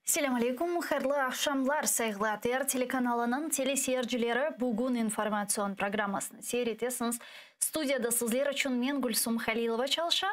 Selâm aleyküm, hayırlı aqşamlar, sayğılı ATR telekanalınıñ teleseyircileri, bugün informatsion programmasını seyir etesiñiz. Studiyada sizler içün men, Gülsum Halilova, çalışam.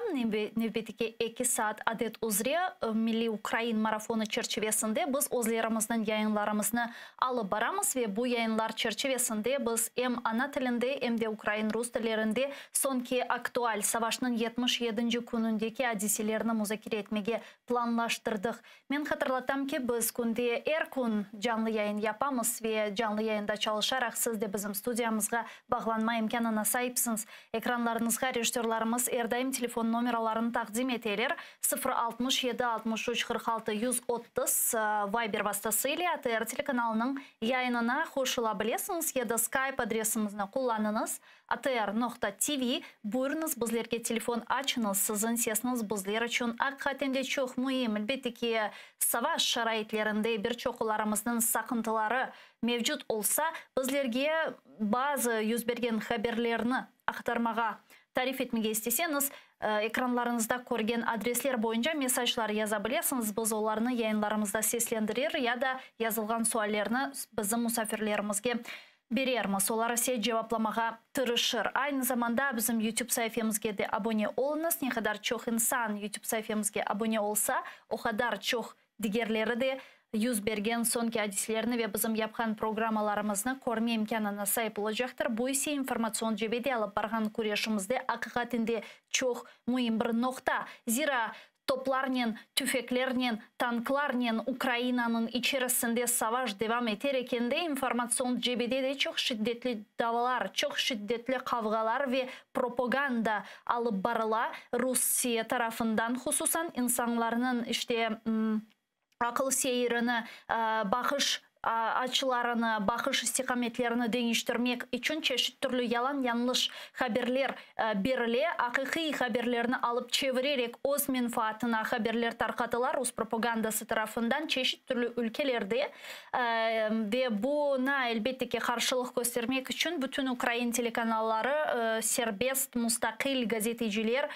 Nevbetteki eki saat adet üzre Milliy ukrain marafonı çerçivesinde biz özlerimizniñ yayınlarımıznı alıp baramız ve bu yayınlar çerçivesinde biz em ana tilinde, em de ukrain, rus tillerinde soñki aktual, savaşnıñ 77-nci künündeki adiselerni muzakere etmege planlaştırdıq. Men hatırlatam ki, biz künde er kün canlı yayın yapamız ve canlı yayında çalışaraq siz de bizim studiyamızğa bağlanma imkânına saipsiñiz. Ekranlarıñızğa rejissörlarımız er daim telefon nomeralarını taqdim eteler, 0 67 63 46 130, Viber vastası ile ATR telekanalınıñ yayınına qoşula bilesiñiz ya da Skype adresimizni qullanıñız, atr.tv, buyurıñız bizlerge telefon açıñız, siziñ sesiñiz bizler içün aqiqaten de çoq müim. Elbette ki, savaş şaraitlerinde bir çoqlarımıznıñ saqıntıları mevcut olsa, bizlerge bazı yüz bergen haberlerni aqtarmağa, tarif etmege isteseñiz, ekranlarıñızda körgen adresler boyunca mesajlar yaza bilesiñiz, biz olarnı yayınlarımızda seslendirir ya da yazılğan suallerni bizim musafirlerimizge berermiz, olar ise cevaplamağa tırışır. Aynı zamanda bizim YouTube saifemizge de abone oluñız. Ne qadar çoq insan YouTube saifemizge abone olsa, o qadar çoq digerleri de yüz bergen soñki adiselerni ve bizim yapqan programmalarımıznı körme imkânına saip olacaqtır. Bu ise informatsion cebede alıp barğan küreşimizde aqiqaten de çoq müim bir noqta. Zira toplarnen, tüfeklernen, tanklarnen Ukrainanıñ içerisinde savaş devam eter ekende, informatsion cebede de çoq şiddetli davalar, çoq şiddetli qavğalar ve propaganda alıp barıla Rusiye tarafından, hususan insanlarnıñ işte aqıl seyirini, baqış açılarını, baqış istiqametlerini deñiştirmek içün çeşit türlü yalan-yañlış haberler berile, aqiqiy haberlerni alıp çevirerek öz menfaatına haberler tarqatıla rus propagandası tarafından çeşit türlü ülkelerde ve buña, elbette ki, qarşılıq köstermek içün bütün ukrain telekanalları, serbest, mustaqil gazeteciler,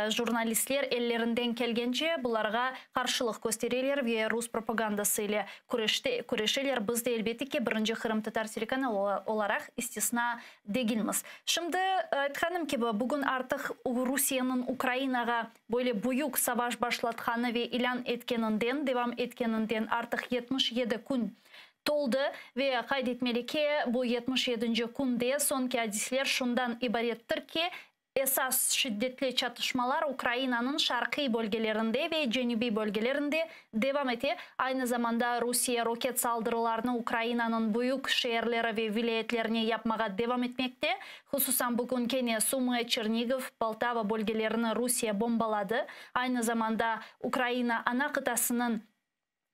jurnalistler ellerinden kelgence bularğa qarşılıq köstereler ve rus propagandası ile küreşte, küreşeler. Biz de, elbette ki, birinci qırımtatar telekanalı olaraq istisna degilmiz. Şimdi, aytqanım kibi, bugün artıq Rusiyeniñ Ukrainağa böyle büyük savaş başlatqanı ve ilân etkeninden, devam etkeninden artıq 77 kün toldı ve qayd etmeli ki, bu 77-nci künde soñki adiseler şundan ibarettir ki, Esas şiddetli çatışmalar Ukrainanıñ şarqiy bölgelerinde ve cenübiy bölgelerinde devam ete. Aynı zamanda Rusiye roket saldırılarını Ukrainanıñ büyük şeerleri ve vilâyetlerine yapmağa devam etmekte. Hususan bugün kene Sumı, Çernigov, Poltava bölgelerini Rusiye bombaladı. Aynı zamanda Ukraina ana qıtasınıñ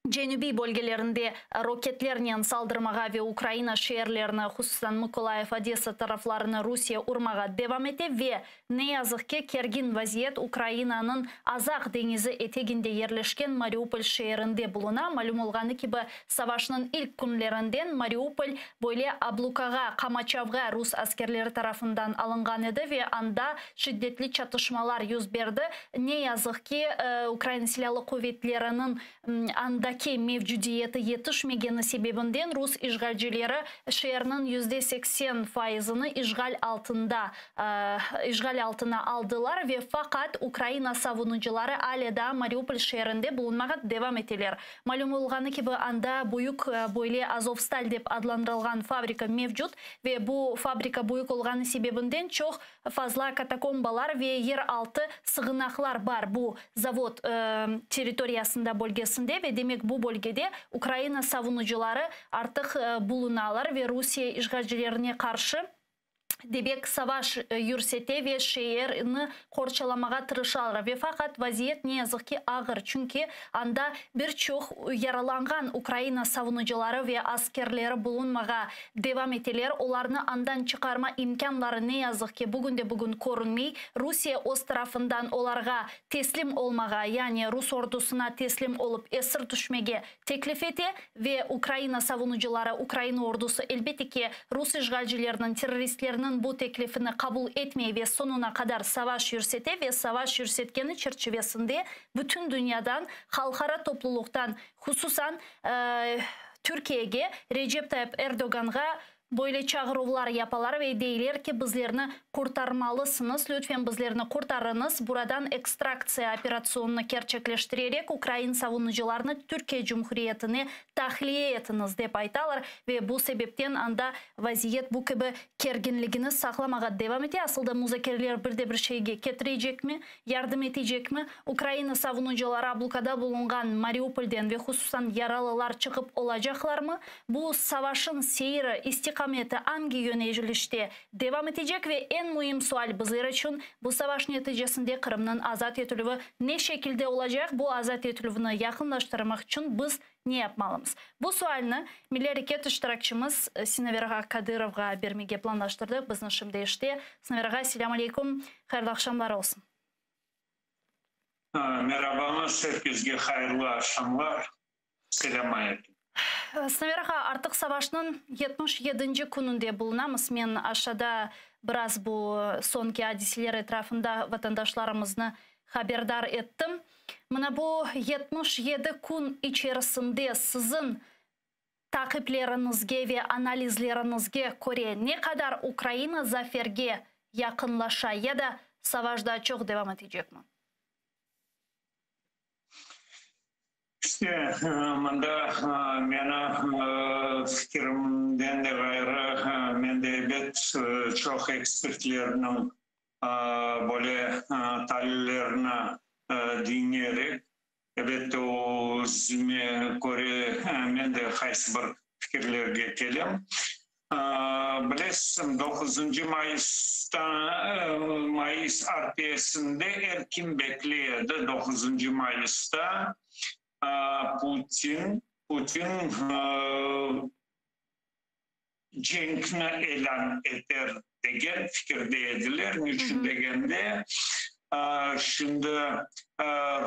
cenübiy bölgelerinde roketlernen saldırmağa ve Ukraina şeerlerini, hususan Mıkolayiv, Odesa taraflarını Rusiye urmağa devam ete ve, ne yazıq ki, kergin vaziyet Ukrainanıñ Azaq deñizi eteginde yerleşken Mariupol şeerinde buluna. Malüm olğanı kibi, savaşnıñ ilk künlerinden Mariupol böyle ablukağa, qamaçavğa rus askerleri tarafından alınğan edi ve anda şiddetli çatışmalar yüz berdi. Ne yazıq ki, Ukraina Silâlı Quvetleriniñ andaki mevcudiyeti yetişmegeni sebebinden rus işğalcileri şeerniñ 80% fayızını işğal altında işğal altına aldılar ve faqat Ukraina savunucıları ale daa Mariupol şeerinde bulunmağa devam eteler. Malüm olğanı kibi, anda büyük böyle Azovstal dep adlandırılğan fabrika mevcut ve bu fabrika büyük olğanı sebebinden çoq fazla katakombalar ve yer altı sığınaqlar bar bu zavod territoriyasında, bölgesinde ve demek bu bölgede Ukraina savunucıları artıq bulunalar ve Rusiye işğalcilerine qarşı demek savaş yürsete ve şeerni qorçalamağa tırışalar. Ve faqat vaziyet ne yazıq ki ağır, çünki anda bir çoq yaralanğan Ukraina savunucıları ve askerleri bulunmağa devam eteler. Olarnı andan çıqarma imkânları ne yazıq ki bugünde-bugün körünmey. Rusiye öz tarafından olarğa teslim olmağa, yani rus ordusına teslim olıp esir tüşmege teklif ete ve Ukraina savunucıları, Ukraina ordusı elbette ki rus işğalcileriniñ, terroristlerniñ. Ukrainanıñ bu teklifini qabul etmey ve soñuna qadar savaş yürsete ve savaş yürsetkeni çerçivesinde bütün dünyadan, halqara toplulıqtan, hususan Türkiyege, Recep Tayyip Erdoğanğa Böyle çağıruvlar yapalar ve deyler ki, bizlerni qurtarmalısıñız, lütfen bizlerni qurtarıñız, buradan ekstraktsiya operatsiyonını kerçekleştirerek ukrain savunucılarını Türkiye Cumhuriyetine tahliye etiñiz, dep aytalar ve bu sebepten anda vaziyet bu kibi kerginligini saqlamağa devam ete. Asılda muzakereler bir de bir şeyge ketirecekmi, yardım etecekmi? Ukraina savunucıları ablukada bulunğan Mariupolden ve hususan yaralılar çıqıp olacaqlarmı? Bu savaşıñ seyri, istiqameti angi yönelişte devam etecek ve eñ müim sual bizler içün, bu savaş neticesinde Qırımnıñ azat etilüvi ne şekilde olacaq, bu azat etilüvni yaqınlaştırmaq içün biz ne yapmalımız? Bu sualni Milliy areket iştirakçimiz Sinaver ağa Kadırovğa bermege planlaştırdıq. Bizni şimdi eşite. Sinaver ağa, selâm aleyküm, hayırlı aqşamlar olsun. Merabañız, er kesge hayırlı aqşamlar. Selâm aleyküm. Sinaver ağa, artıq savaşnıñ 77-nci kününde bulunamız. Men aşağıda biraz bu soñki adiseler etrafında vatandaşlarımıznı haberdar ettim. Mına bu 77 kün içerisinde siziñ taqipleriñizge ve analizleriñizge köre ne qadar Ukraina zaferge yaqınlaşa ya da savaş daa çoq devam etecekmi? İşte, mında meni fikirimden de ğayrı, men de ebet çoq ekspertlerniñ böyle talillerini diñleyerek, ebette, özüme köre men de qaysı bir fikirlerge kelem. Bilesiñ, doquzıncı mayısta, mayıs arfesinde er kim bekley edi, doquzıncı mayısta Putin, Putin cenkni ilân eter degen fikirde ediler. Niçün degende, şimdi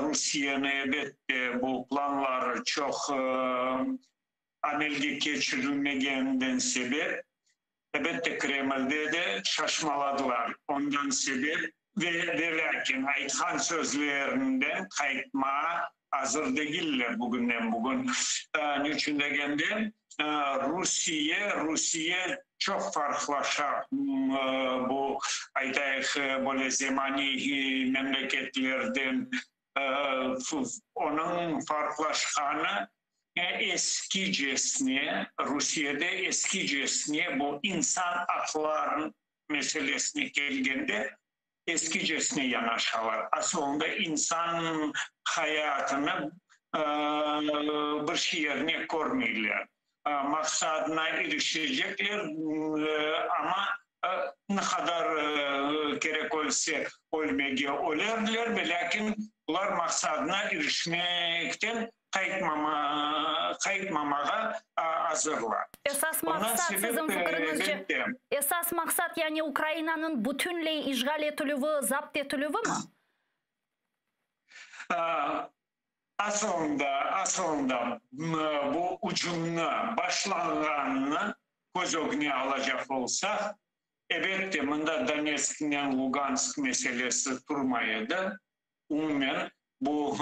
Rusiyeni, elbette, bu planları çoq amelge keçirilmegeninden sebep, elbette, Kremlde de şaşmaladılar. Ondan sebep ve ve lâkin aytqan sözlerinden qaytmağa azır degiller bugünden bugün. Niçün degende, Rusiye, Rusiye çoq farqlaşa bu, aytayıq, böyle zemaniy memleketlerden. Onıñ farqlaşqanı eskicesine, Rusiyede eskicesine bu insan aqları meselesine kelgende, eskicesine yanaşalar. Asılında insan hayatını bir şey yerine körmeyler. Maqsadına irişecekler, amma ne qadar kerek ölse ölmege ölerler, velâkin bular maqsadına irişmekten qaytmama, qaytmamağa azırlar. Esas Ondan maqsat, sebep, siziñ fikriñizce, elbette. esas maqsat, yani Ukrainanıñ bütünley işğal etilüvi, zapt etilüvimi? Asılında, asılında bu ücümni başlanğanını köz ögüne alacaq olsaq, ebette, mında Donetsknen Lugansk meselesi turmay edi. Umumen, bu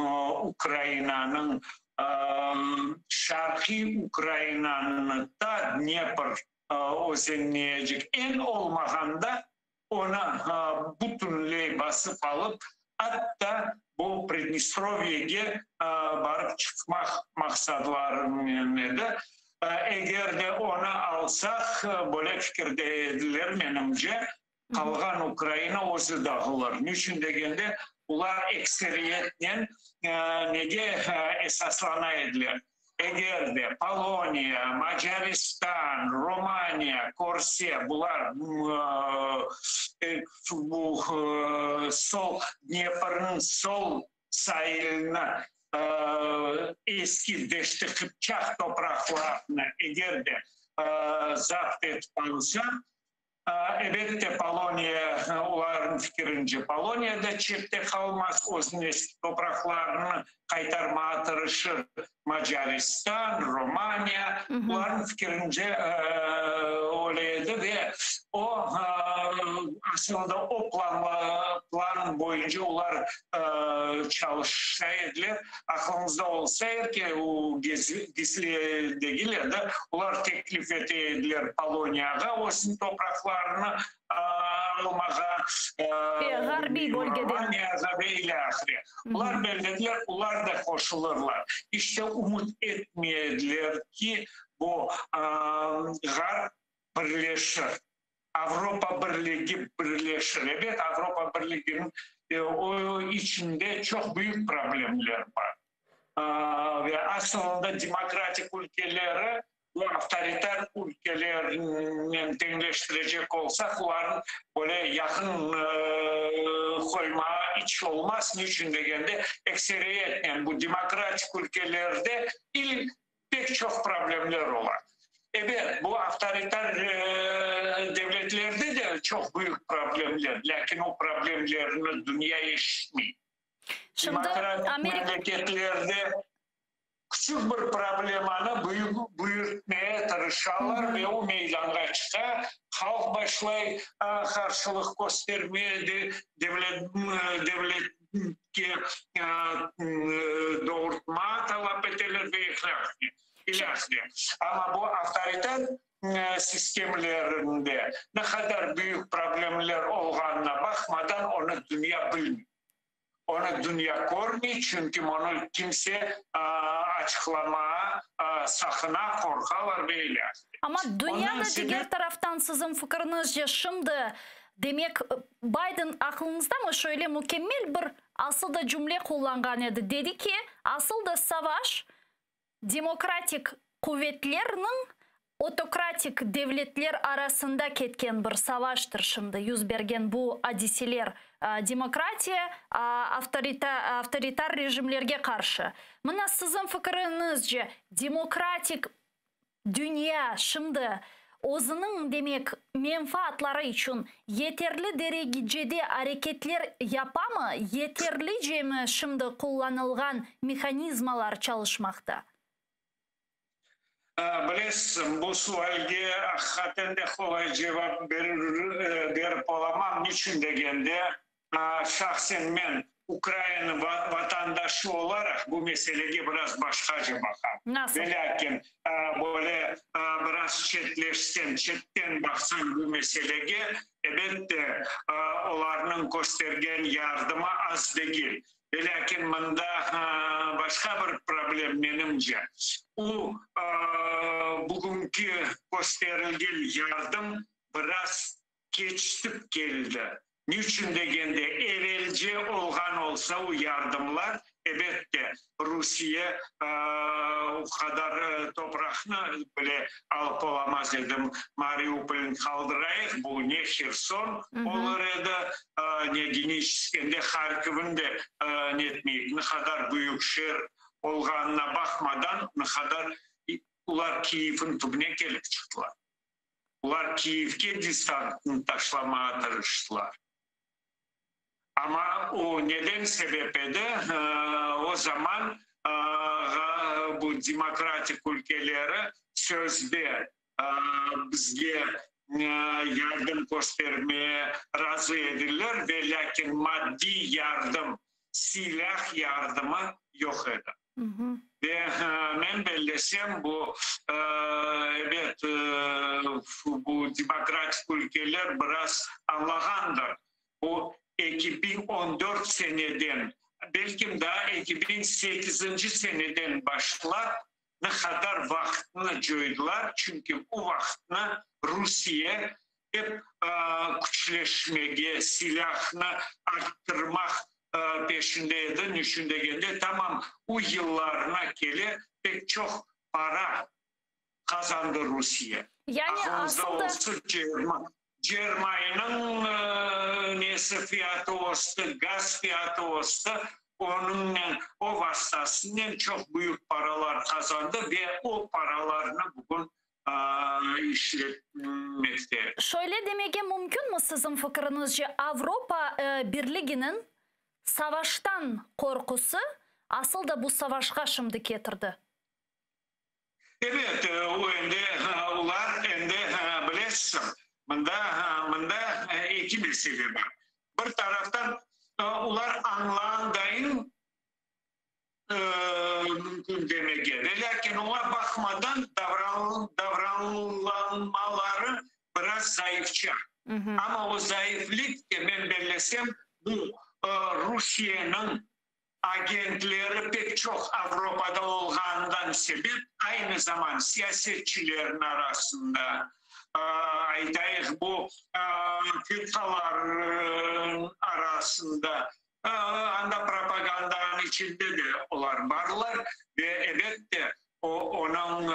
Ukrainanıñ, şarqiy Ukrainanı ta Dnepr özeniyecik eñ olmağanda onı bütünley basıp alıp, atta bu Pridnestrovyege barıp çıqmaq maqsadlarınen edi. Eger de onı alsaq, böyle fikirde ediler, menimce, qalğan Ukraina özü dağılır. Niçün degende, olar ekseriyetnen nege esaslana ediler? Eger de Poloniya, Macaristan, Romaniya körse, bular bu sol Dneprniñ sol sailini, eski Deşt-i Qıpçaq topraqlarını eger de zapt etip alsa, Elbette, Poloniya, olarnıñ fikirince, Poloniya da çette qalmaz, özüniñ eski topraqlarını qaytarmağa tırışır, Macaristan, Romaniya, olarnıñ fikirince, öyle edi ve o. Aslında o plan boyunca olar çalışa ediler. Aqlıñızda olsa eger ki, o gizli degil edi, olar teklif ete ediler Poloniyağa özüniñ topraqlarını almağa, Ğarbiy bölgede. Romaniyağa ve ilâhre. Olar bellediler, olar da qoşulırlar. İşte ümüt etmey ediler ki, bu Ğarp birleşir, Avropa Birligi birleşir. Ebet, Avropa Birliginiñ o içinde çoq büyük problemler bar. Ve asılında demokratik ülkeleri bu avtoritar ülkelernen teñleştirecek olsaq, olarnı böyle yaqın qoymağa iç olmaz. Ne içün degende, ekseriyetnen bu demokratik ülkelerde il pek çoq problemler ola. Ebet, bu avtoritar devletlerde de çoq büyük problemler, lâkin o problemlerni dünya eşitmey. Şimdi Demokratik Amerika memleketlerde küçük bir problemanı büyük büyürtmeye tırışalar ve o meydanğa çıqa, halq başlay qarşılıq köstermeye, devlet devlet ke doğurtma talap eteler ve ilâhre. Amma bu avtoritar sistemlerinde ne qadar büyük problemler olğanına baqmadan, onı dünya bilmey. Onı dünya körmey, çünki onı kimse açıqlamağa saqına, qorqalar ve ilâhre. Amma dünya Ondan da diger sebep. taraftan, siziñ fikiriñizce, şimdi, demek, Biden aqlıñızdamı, şöyle mükemmel bir asıl da cümle qullanğan edi, dedi ki, asıl da savaş demokratik quvetlerniñ otokratik devletler arasında ketken bir savaştır şimdi yüz bergen bu adiseler, demokratiya avtoritar rejimlerge qarşı. Mına siziñ fikiriñizce, demokratik Dünya şimdi özüniñ, demek, menfaatları içün yeterli derecede areketler yapamı, yeterlicemi şimdi qullanılğan mehanizmalar çalışmaqta? Bilesiñ, bu sualge aqiqaten de qolay cevap berip olamam. Niçün degende, Şahsen men, Ukraina vatandaşı olaraq, bu meselege biraz başqaca baqam. Nasıl? Velâkin, böyle biraz çetleşsem, çetten baqsam bu meselege, ebette, olarnıñ köstergen yardımı az degil. Velâkin, mında başqa bir problem, menimce. O, bugünki kösterilgen yardım biraz keçtip keldi. Niçün degende, evelce olğan olsa o yardımlar, ebette, Rusiye o qadar topraqnı bile alıp olamaz edi. Mariupolni qaldırayıq, bu ne Herson olur edi, ne Geniçesk, endi Harkovnı de netmeyik. Ne qadar büyük şeer olğanına baqmadan, ne qadar olar Kiyevniñ tübüne kelip çıqtılar. Olar Kiyevge desantnı taşlamağa tırıştılar. Amma o neden sebep edi? O zaman bu demokratik ülkeleri sözde bizge yardım köstermeye razı ediler, ve lâkin maddiy yardım, silâh yardımı yoq edi. Ve men bellesem, bu, ebet, bu demokratik ülkeler biraz añlağandır. Bu 2014 seneden, belkim daa 2008-nci seneden başlap ne qadar vaqıtnı coydılar, çünki bu vaqıtnı Rusiye ep küçleşmege, silâhnı arttırmaq peşinde edi. Niçün degende, tamam o yıllarına kele pek çoq para qazandı Rusiye. Yani Aqlıñızda asıl da. olsun, cermaynıñ nesi fiyatı östi, gaz fiyatı östi, onıñnen, o vastasınen çoq büyük paralar qazandı ve o paralarnı bugün işletmekte. Şöyle demege mümkünmi, siziñ fikiriñizce, Avropa Birliginiñ savaştan qorqusı asıl da bu savaşqa şimdi ketirdi? Ebet, o endi, olar endi, bilesiñ, mında, mında. Eki mesele bar. Bir taraftan, olar añlağandayın mümkün demege, ve lâkin oña baqmadan davranmaları biraz zayıfça. Amma o zayıflik de, men bellesem, bu Rusiyeniñ agentleri pek çoq Avropada olğanından sebep, aynı zaman siyasetçilerniñ arasında, aytayıq, bu firqalar arasında, anda propagandanıñ içinde de olar barlar ve, elbette, onıñ,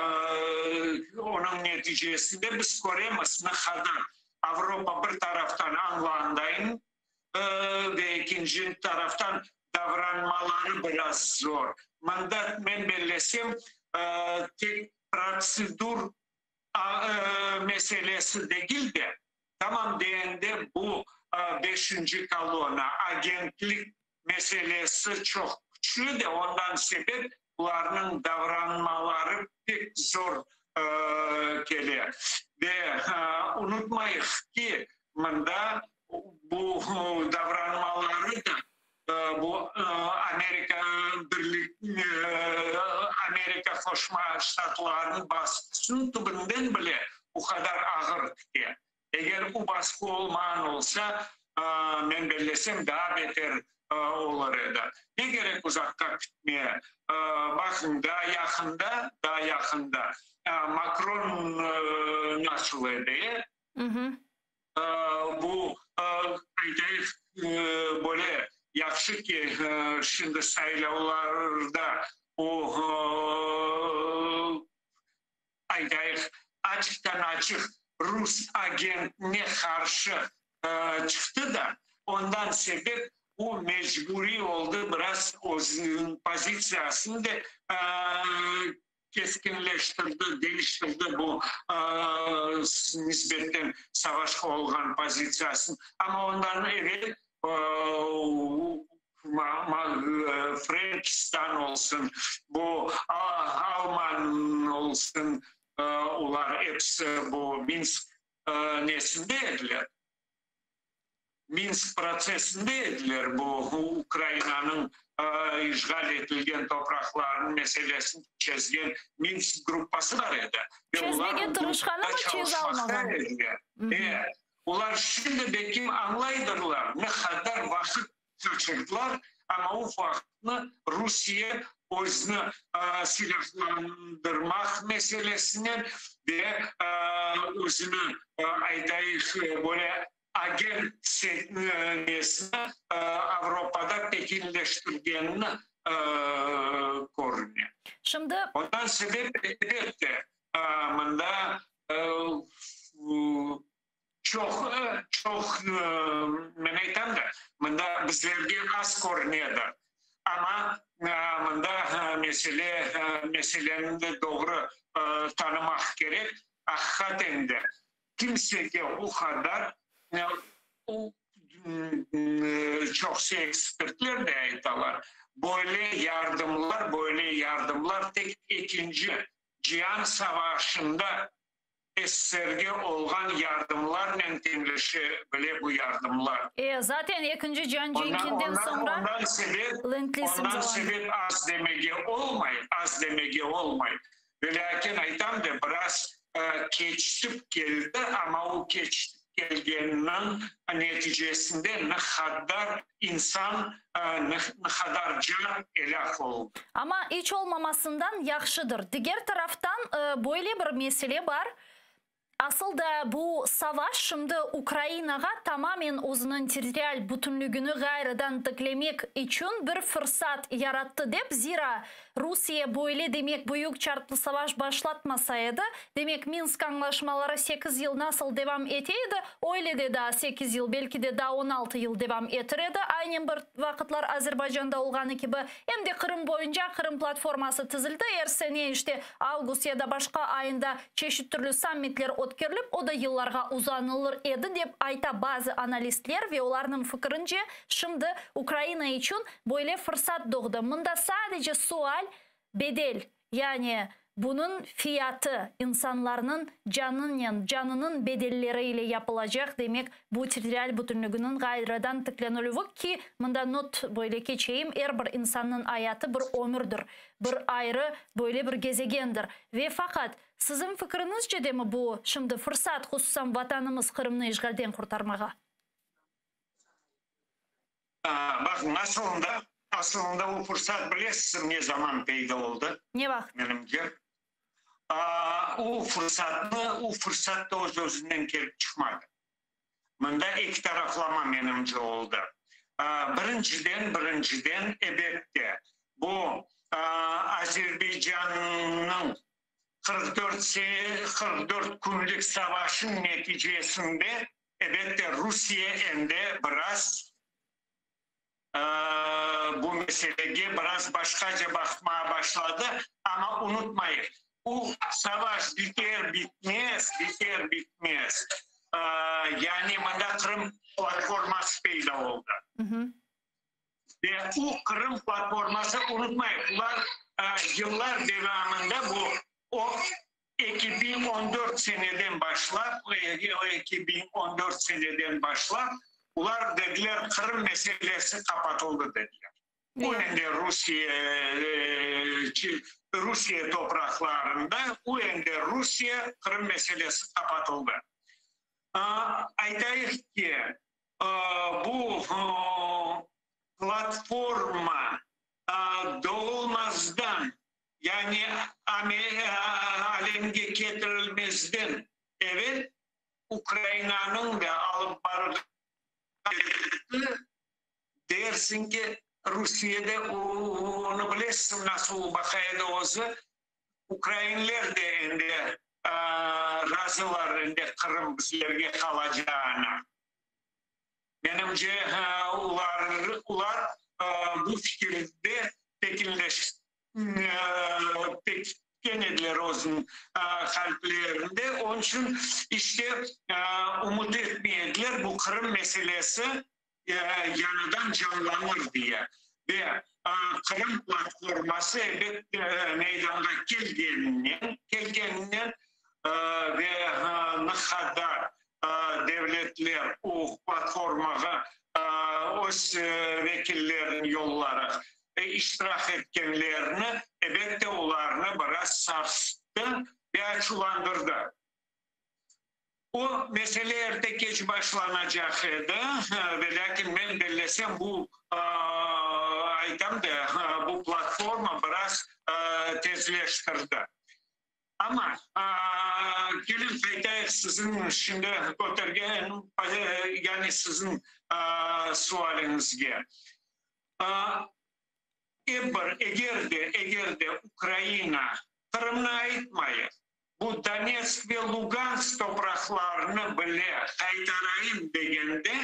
onıñ neticesinde biz köremiz, ne qadar Avropa bir taraftan añlandayın ve ekinci taraftan davranmaları biraz zor. Mında, men bellesem, tek protsedur meselesi degil de, tamam deende bu beşinci kolonna, agentlik meselesi çoq küçlü de, ondan sebep bularnıñ davranmaları pek zor kele. Ve unutmayıq ki, mında bu davranmaları da bu Amerika Birlik Amerika Qoşma Ştatlarınıñ basqısınıñ tübünden bile bu qadar ağır kete. Eger bu basqı olmağan olsa, men bellesem, daa beter olur edi. Ne kerek uzaqqa kitmeye? Baqıñ, daa yaqında, daa yaqında Makron nasıl edi, e? Bu, aytayıq, böyle yahşı ki, şimdi saylavlarda o, aytayıq, açıqtan-açıq rus agentine qarşı çıqtı da, ondan sebep o mecburiy oldı biraz özüniñ pozitsiyasını da keskinleştirdi, deñiştirdi bu nisbetten savaşqa olğan pozitsiyasını. Amma ondan evel Frenkistan olsun, bu Alman olsun, olar episi bu Minsk nesinde ediler. Minsk protsessinde ediler, bu Ukrainanıñ işğal etilgen topraqlarınıñ meselesini çezgen Minsk gruppası bar edi. Çezmege tırışqan, amma çezalmağan. Olar şimdi belki añlaydırlar, ne qadar vaqıt qaçırdılar, amma o vaqıtnı Rusiye özüni silâhlandırmaq meselesinen ve özüni, aytayıq, böyle agent nesini Avropada pekinleştirgenini körüne. Şimdi. Ondan sebep, elbette, mında Çoq, çoq, men aytam da, mında bizlerge az körünedir. Amma mında mesele, meseleni de doğru tanımaq kerek. Aqiqaten de, kimsege o qadar, çoqusı ekspertler de aytalar, böyle yardımlar, böyle yardımlar tek ekinci cian savaşında SSRge olğan yardımlarnen teñleşe bile bu yardımlar. E, zaten Ekinci cian cenkinden soñra Ondan sebep, ondan sebep az demege olmay, az demege olmay. Velâkin aytam da, biraz keçtip keldi, amma o keçtip kelgeniniñ neticesinde ne qadar insan, ne qadar can elâk oldı. Amma iç olmamasından yahşıdır. Diger taraftan, böyle bir mesele bar, asıl da bu savaş şimdi Ukrainağa tamamen özüniñ territorial bütünlügini ğayrıdan tiklemek içün bir fırsat yarattı dep, zira Rusiye böyle demek büyük çarplı savaş başlatmasa edi, demek Minsk añlaşmaları sekiz yıl nasıl devam ete edi, öyle de daa sekiz yıl, belki de daa 16 yıl devam etir edi, aynen bir vaqıtlar Azerbaycanda olğanı kibi, em de Qırım boyunca Qırım platforması tizildi, er sene işte avgust ya da başqa ayında çeşit türlü sammitler ötkerilip, o da yıllarğa uzanılır edi, dep ayta bazı analistler ve olarnıñ fikirince, şimdi Ukraina içün böyle fırsat doğdı. Mında sadece sual, bedel, yani. Bunıñ fiyatı, insanlarnıñ canınen, canınıñ bedelleri ile yapılacaq, demek, bu territorial bütünliginiñ ğayrıdan tiklenilüvi ki, mında not böyle keçeyim, er bir insannıñ ayatı bir ömürdir, bir ayrı böyle bir gezegendir. Ve faqat, siziñ fikriñizce demi bu şimdi fırsat, hususan Vatanımız Qırımnı işğalden qurtarmağa? Baqıñ, asılında, asılında bu fırsat bilesizmi ne zaman peyda oldı? Ne vaqıt? Menimce, o fırsatnı, o fırsat da öz-özünden kelip çıqmadı. Mında eki taraflama menimce oldı. Birinciden, birinciden, ebette, bu Azerbaycannıñ 44 künlük savaşıñ neticesinde Elbette, Rusiye endi biraz bu meselege biraz başqaca baqmağa başladı, amma unutmayıq, bu savaş biter bitmez, biter bitmez, yani mında Qırım platforması peyda oldı. Ve o Qırım platforması, unutmayıq, bular yıllar devamında bu o 2014 seneden başlap, 2014 seneden başlap, olar dediler, Qırım meselesi qapatıldı, dediler. O endi Rusiye, Rusiye topraqlarında, o endi Rusiye, Qırım meselesi qapatıldı. Aytayıq ki, bu platforma doğulmazdan yani alemge ketirilmezden evel Ukrainanıñ da alıp barğan dersiñ ki, Rusiyede onı bilesiñ nasıl baqa edi özü, ukrainler de endi razılar endi Qırım bizlerge qalacağına. Menimce, olar bu fikirde pekitken ediler özüniñ qalplerinde. Onıñ içün, işte, ümüt etmey ediler, bu Qırım meselesi yañıdan canlanır diye. Ve Qırım platforması, elbet, meydanğa kelgeninen, kelgeninen ve ne qadar devletler o platformağa öz vekillerini yollaraq iştirak etkenlerini, elbette, olarnı biraz sarsıttı ve açuvlandırdı. O mesele erte-keç başlanacaq edi, velâkin men bellesem, bu, aytam da, bu platforma biraz tezleştirdi. Amma, keliñ qaytayıq siziñ şimdi kötergen, yani siziñ sualiñizge. Ep bir, eger de, eger de Ukraina, Qırımnı aytmayıq, bu Donetsk ve Lugansk topraqlarını bile qaytarayım degende,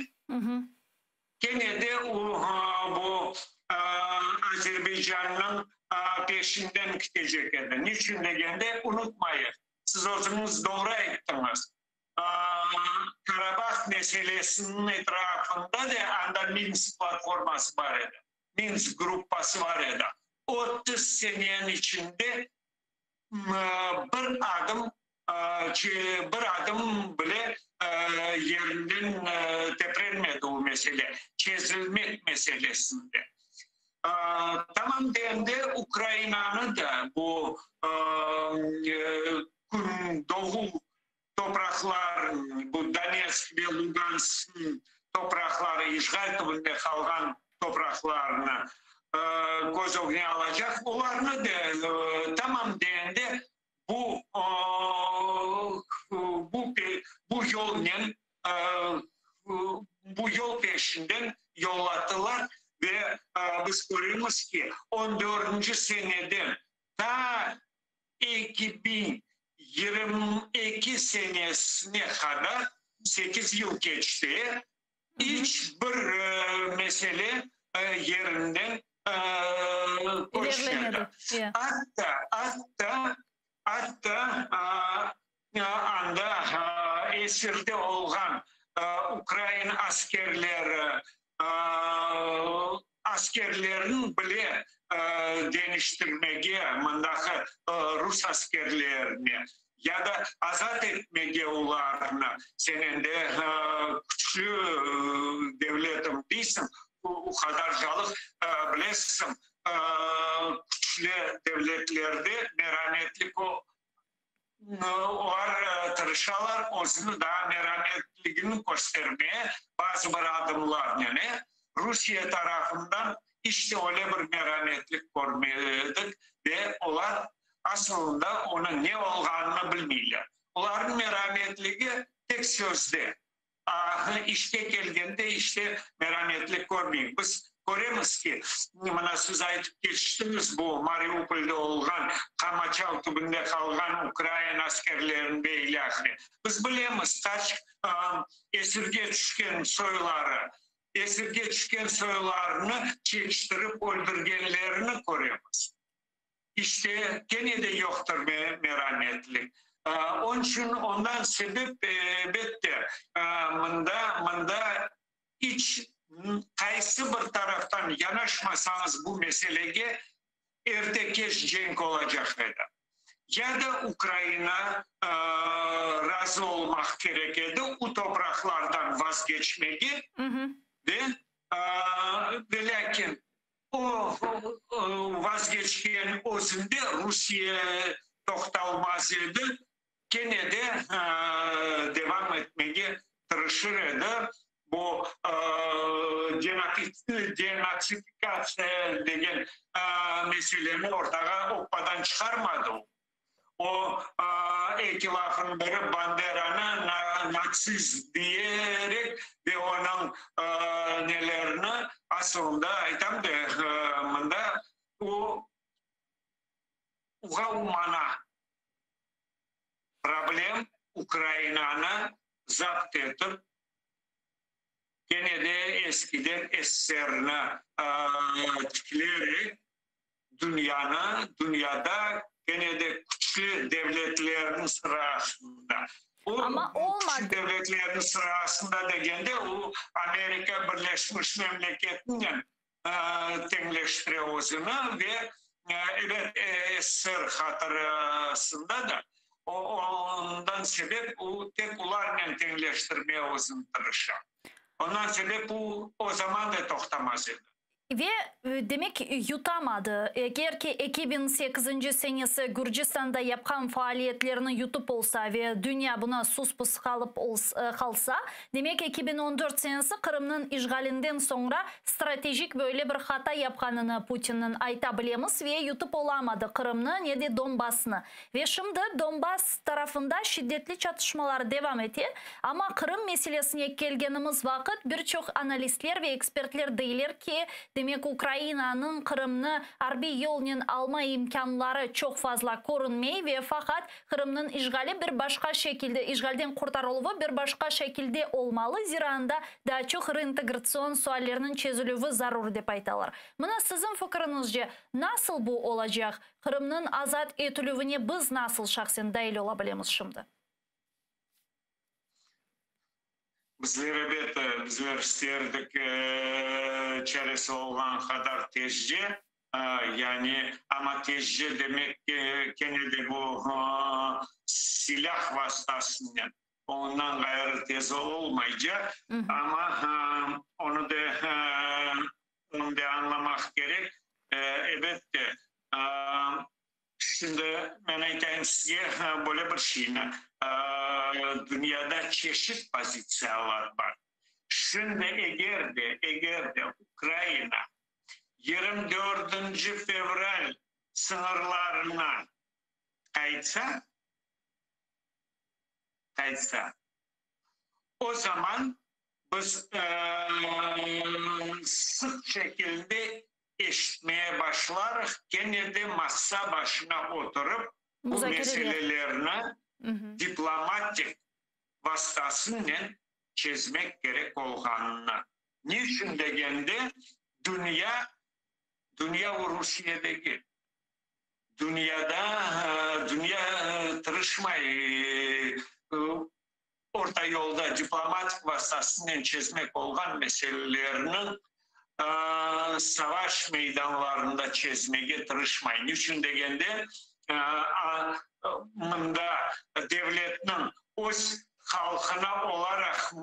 Kene de o, bu Azerbaycannıñ peşinden ketecek edi. Niçün degende, unutmayıq, siz özüñiz doğru ayttıñız, Karabah meselesiniñ etrafında da anda Minsk platforması bar edi, Minsk gruppası bar edi. 30 seneniñ içinde bir adım bir adım bile yerinden teprenmedi o mesele, çezilmek meselesinde. Tamam degende Ukrainanı da bu kün doğu topraqlar, bu Donetsk ve Lugansknıñ topraqları, işğal tübünde qalğan topraqlarını köz ögüne alacaq, olarnı da tamam degende bu bu bu yolnen bu yol peşinden yollattılar ve biz köremiz ki, on dördünci seneden ta 2022 senesine qadar, sekiz yıl keçti, iç bir mesele yerinden köçmedi. Atta, atta, atta anda esirde olğan ukrain askerleri, askerlerniñ bile. Deñiştirmege mındaqı rus askerlerini ya da azat etmege olarnı, sen endi küçlü devletim deysiñ, o qadarcalıq bilesiñ, küçlü devletlerde merametlik olar tırışalar özüni daa merametligini köstermeye bazı bir adımlarnen. Rusiye tarafından iç de öyle bir merametlik körmedik ve olar asılında onıñ ne olğanını bilmeyler. Olarnıñ merametligi tek sözde, a işke kelgende işte merametlik körmeyik. Biz köremiz ki, mına siz aytıp keçtiñiz bu Mariupolde olğan qamaçav tübünde qalğan ukrain askerlerini ve ilâhre. Biz bilemiz qaç esirge tüşken soyları, esirge tüşken soylarını çekiştirip öldürgenlerini köremiz. İşte, kene de yoqtır merametlik. Onıñ içün, ondan sebep, elbette, mında, mında iç qaysı bir taraftan yanaşmasañız bu meselege, erte-keç cenk olacaq edi. Ya da Ukraina razı olmaq kerek edi u topraqlardan vazgeçmege, ve, ve lâkin o vazgeçken özünde Rusiye toqtalmaz edi, kene de devam etmege tırışır edi. Bu denatsifikatsiya degen meseleni ortağa oppadan çıqarmadı o. O, eki lafın biri Banderanı natsist diyerek ve onıñ nelerini asılında aytam de, mında o, oğa umana problem Ukrainanı zapt etip, kene de eskiden SSRni tiklerek, dünyanı, dünyada kene de küçlü devletlerniñ sırasında. O, Amma olmadı. Küçlü devletlerniñ sırasında degende, o, Amerika Birleşmiş Memleketinen teñleştire özüni ve, ebet, SSR hatırasında da, ondan sebep o, tek olarnen teñleştirmeye özüni tırışa. Ondan sebep o, o zaman da toqtamaz edi. Ve, demek, yutamadı. Eger ki, 2008-nci senesi Gürcistanda yapqan faaliyetlerini yutıp olsa ve dünya buna sus-pus qalıp qalsa, demek, 2014 senesi Qırımnıñ işğalinden soñra stratejik böyle bir hata yapqanını Putinniñ ayta bilemiz ve yutıp olamadı Qırımnı, ne de Donbassnı. Ve şimdi Donbass tarafında şiddetli çatışmalar devam ete, amma Qırım meselesine kelgenimiz vaqıt bir çoq analistler ve ekspertler deyler ki, demek Ukrainanıñ Qırımnı arbiy yolnen alma imkânları çoq fazla körünmey ve faqat Qırımnıñ işğali bir başqa şekilde, işğalden qurtarıluvı bir başqa şekilde olmalı, zira anda daa çoq reintegratsion suallerniñ çezilüvi zarur, dep aytalar. Mına siziñ fikriñizce, nasıl bu olacaq? Qırımnıñ azat etilüvine biz nasıl şahsen dail ola bilemiz şimdi? Bizler, ebet, bizler isterdik çaresi olğan qadar tezce, yani, amma tezce demek kene de bu silâh vastasınen, ondan ğayrı tez olmaycaq, amma onı da Onı da añlamaq kerek. Elbette, şimdi men aytayım sizge böyle bir şeyni, dünyada çeşit pozitsiyalar bar. Şimdi eger de, eger de Ukraina 24-nci fevral sıñırlarına qaytsa, qaytsa, o zaman Biz sıq şekilde eşitmeye başlarıq, kene de masa başına oturıp, bu meselelerni diplomatik vastasınen çezmek kerek olğanını. Ne içün degende, dünya, dünya o Rusiye degil. Dünyada, dünya tırışmay. Orta yolda diplomatik vastasınen çezmek olğan meselelerniñ. Savaş meydanlarında çezmege tırışmay. Niçün degende, mında devletniñ öz halqına olaraq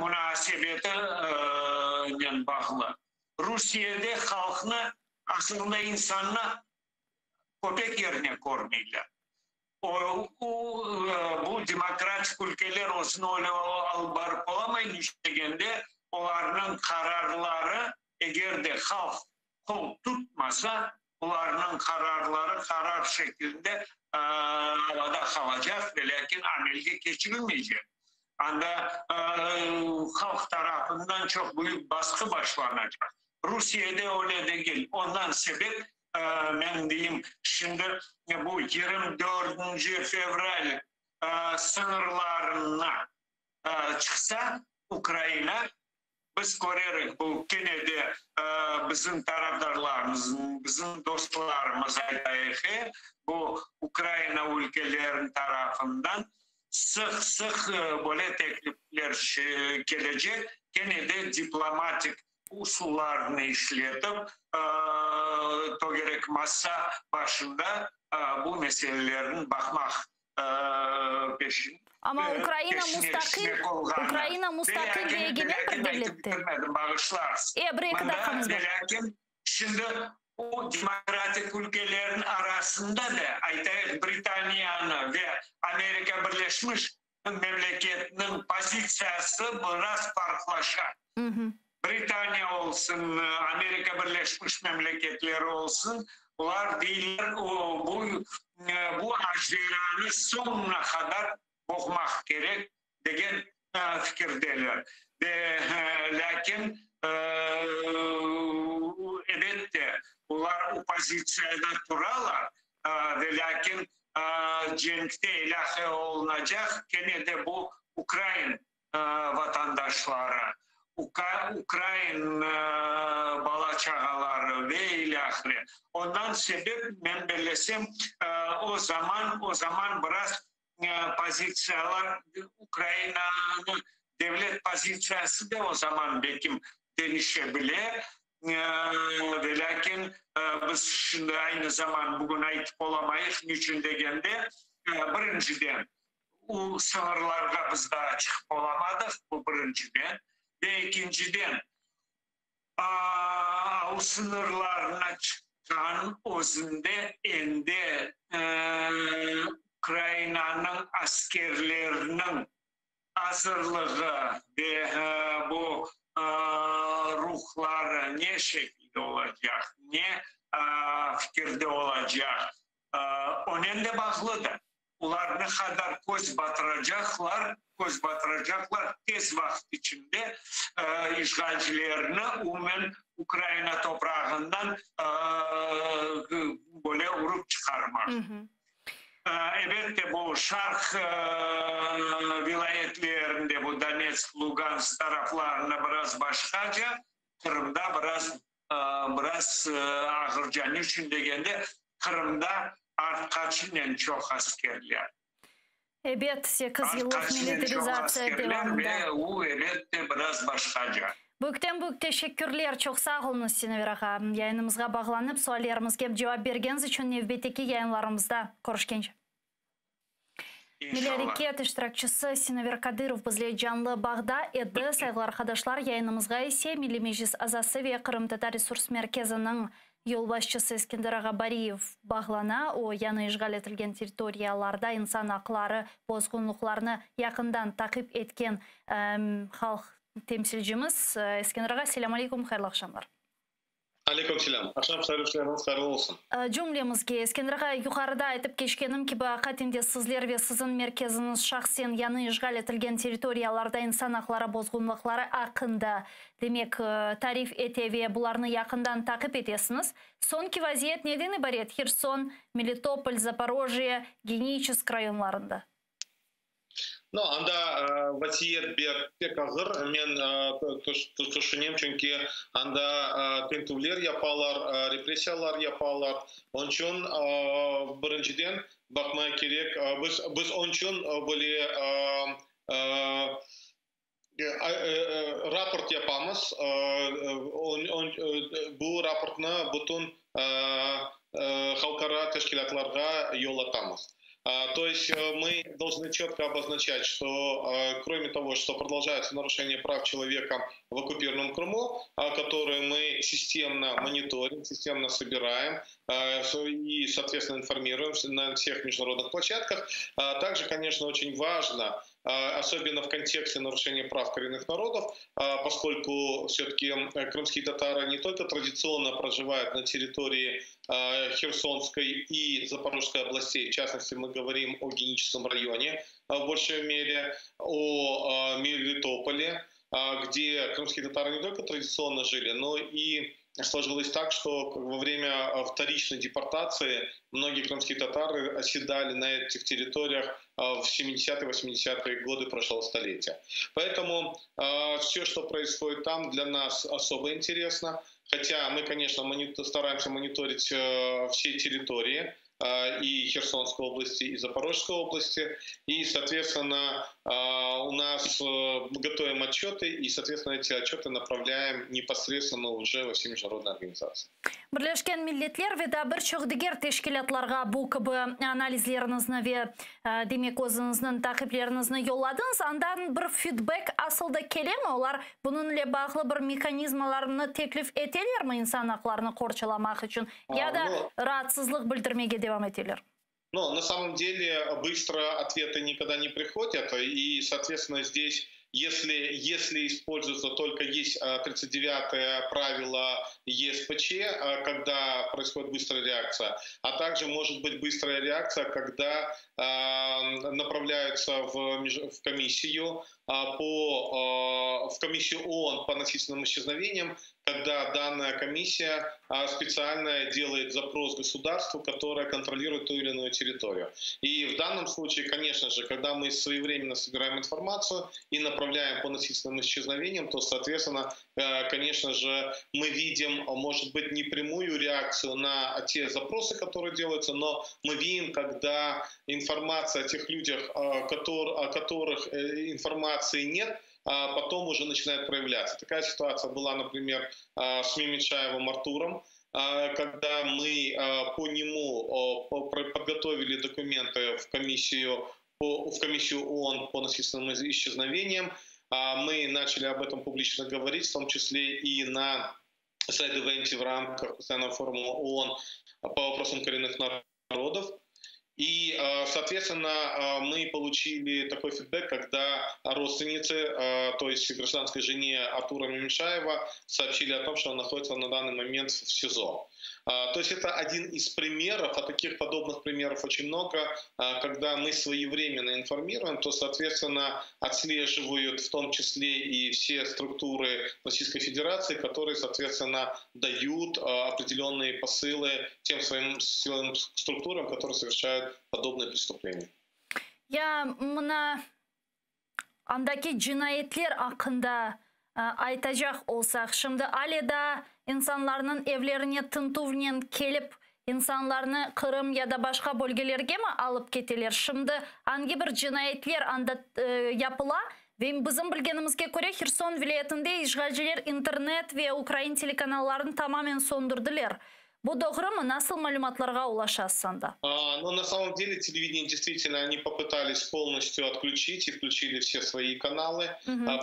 munasebetinen bağlı. Rusiyede halqnı, asılında insannı köpek yerine körmeyler. O, bu demokratik ülkeler özüni öyle alıp barıp olamay, niçün degende, olarnıñ qararları, eger de halq qol tutmasa, olarnıñ qararları qarar şeklinde avada qalacaq, ve lâkin amelge keçirilmeycek. Anda halq tarafından çoq büyük basqı başlanacaq. Rusiyede öyle degil. Ondan sebep, men deyim, şimdi bu 24-nci fevral sıñırlarına çıqsa Ukraina, biz körerik, bu kene de bizim tarafdarlarımız, bizim dostlarımız, aytayıq, bu Ukraina ülkeleriniñ tarafından sıq-sıq böyle teklifler kelecek, kene de diplomatik usullarnı işletip, tögerek masa başında bu meselelerni baqmaq peşin. Amma Ukraina mustaqil, Ukraina mustaqil ve egemen bir devlettir. Bağışlarsız. E, bir-eki daqqamız bar. Velâkin, şimdi o demokratik ülkelerniñ arasında da, aytayıq, Britaniyanı ve Amerika Birleşmiş Memleketniñ pozitsiyası biraz farqlaşa. Britaniya olsun, Amerika Birleşmiş Memleketleri olsun, olar deyler, bu bu ajderanı soñuna qadar boğmaq kerek degen fikirdeler. Ve lâkin, elbette, olar o pozitsiyada turalar, Ve lâkin cenkte elâq olunacaq kene de bu ukrain vatandaşları, ukrain bala-çağaları ve ilâhre. Ondan sebep, men bellesem, o zaman, o zaman biraz pozitsiyalar, Ukrainanıñ devlet pozitsiyası da o zaman belkim deñişe bile. Ve lâkin biz şimdi aynı zaman bugün aytıp olamayıq, niçün degende, birinciden, o sıñırlarğa biz daa çıqıp olamadıq, bu birinciden, ve ekinciden, o sıñırlarına çıqqan özünde endi Ukrainanıñ askerleriniñ azırlığı ve bu ruhları ne şekilde olacaq, ne fikirde olacaq, onen de bağlıdır. Olar ne qadar köz batıracaqlar, köz batıracaqlar tez vaqıt içinde işğalcilerni umumen Ukraina toprağından böyle urıp çıqarmaq. Elbette, bu şarq vilâyetlerinde, bu Donetsk, Lugansk taraflarında biraz başqaca, Qırımda biraz, biraz ağırca. Ne içün degende, Qırımda artqaçınen çoq askerler. Ebet, sekiz yıllıq Artqaçınen çoq militarizatsiya askerler devamında. ve u, elbette, biraz başqaca. Büyükten-büyük teşekkürler, çoq sağ oluñız, Sinaver ağa. Yayınımızğa bağlanıp, suallerimizge cevap bergeniz içün nevbetteki yayınlarımızda körüşkence. Milliy İnşallah. areket iştirakçisi Sinaver Kadırov bizle canlı bağda edi. Sayğılı arqadaşlar, yayınımızğa ise Milliy Meclis azası ve Qırımtatar Resurs Merkeziniñ yolbaşçısı Eskender ağa Bariyev bağlana. O, yañı işğal etilgen territoriyalarda insan aqları bozğunlıqlarını yaqından taqip etken halq Temsilcimiz, Eskender ağa, selâm aleykum, hayırlı aqşamlar. Aleyküm selâm. Aqşam şerifleriñiz hayırlı olsun. Cümlemizge, Eskender ağa, yuqarıda aytıp keçkenim kibi, aqaten de sizler ve siziñ merkeziñiz şahsen yañı işğal etilgen territoriyalarda insan aqları bozğunlıqları aqqında, demek, tarif ete ve bularnı yaqından taqip etesiñiz. Soñki vaziyet neden ibaret Herson, Melitopol, Zaporojye, Geniçesk rayonlarında? No, anda vaziyet pek ağır, men tüşünem, çünki anda tintüvler yapalar, repressiyalar yapalar. Onıñ içün, birinciden, baqmaq kerek, biz, biz onıñ içün böyle raport yapamız. Yapamız. Bu raportnı bütün halqara teşkilâtlarğa yollatamız. То есть мы должны четко обозначать, что кроме того, что продолжается нарушение прав человека в оккупированном Крыму, которые мы системно мониторим, системно собираем и, соответственно, информируем на всех международных площадках, также, конечно, очень важно, особенно в контексте нарушения прав коренных народов, поскольку все-таки крымские татары не только традиционно проживают на территории Херсонской и Запорожской областей, в частности, мы говорим о Геническом районе, в большей мере, о Мелитополе, где крымские татары не только традиционно жили, но и сложилось так, что во время вторичной депортации многие крымские татары оседали на этих территориях в 70-е, 80-е годы прошлого столетия. Поэтому все, что происходит там, для нас особо интересно. Хотя мы, конечно, стараемся мониторить все территории и Херсонской области, и Запорожской области. И, соответственно, у нас мы готовим отчеты, и, соответственно, эти отчеты направляем непосредственно уже во все международные организации. Birleşken Milletler ve daa bir çoq diger teşkilâtlarğa bu kibi analizleriñizni ve demek özüñizniñ taqipleriñizni yolladıñız. Andan bir feedback asılda kelemi? Olar bunıñle bağlı bir mehanizmalarını teklif etelermi insan aqlarını qorçalamaq içün ya da raatsızlıq bildirmege devam eteler? Но на самом деле быстро ответы никогда не приходят, и, соответственно, здесь, если используется только есть 39-е правило ЕСПЧ, когда происходит быстрая реакция, а также может быть быстрая реакция, когда направляются в комиссию ООН по насильственным исчезновениям, когда данная комиссия специально делает запрос государству, которое контролирует ту или иную территорию. И в данном случае, конечно же, когда мы своевременно собираем информацию и направляем по насильственным исчезновениям, то, соответственно, конечно же, мы видим, может быть, не прямую реакцию на те запросы, которые делаются, но мы видим, когда информация о тех людях, о которых информации нет, потом уже начинает проявляться. Такая ситуация была, например, с Мемешаевым Артуром, когда мы по нему подготовили документы в комиссию ООН по насильственным исчезновениям. Мы начали об этом публично говорить, в том числе и на сайд-ивенте в рамках постоянного форума ООН по вопросам коренных народов. И, соответственно, мы получили такой фидбэк, когда родственницы, то есть гражданской жене Артура Мемешаева, сообщили о том, что он находится на данный момент в СИЗО. То есть это один из примеров, а таких подобных примеров очень много, когда мы своевременно информируем, то, соответственно, отслеживают в том числе и все структуры Российской Федерации, которые, соответственно, дают определенные посылы тем своим силовым структурам, которые совершают подобные преступления. Ya mına andaki cinayetler aqqında aytacaq olsaq, şimdi ale daa insanlarnıñ evlerine tintüvnen kelip, insanlarnı Qırım ya da başqa bölgelerge mi alıp keteler? Şimdi angi bir cinayetler anda yapıla? Ve bizim bilgenimizge köre, Herson vilâyetinde işğalciler internet ve ukrain telekanallarını tamamen söndürdiler. Bu doğru mı? Nasıl malümatlarğa ulaşasız anda? Но на самом деле телевидение действительно они попытались полностью отключить и включили все свои каналы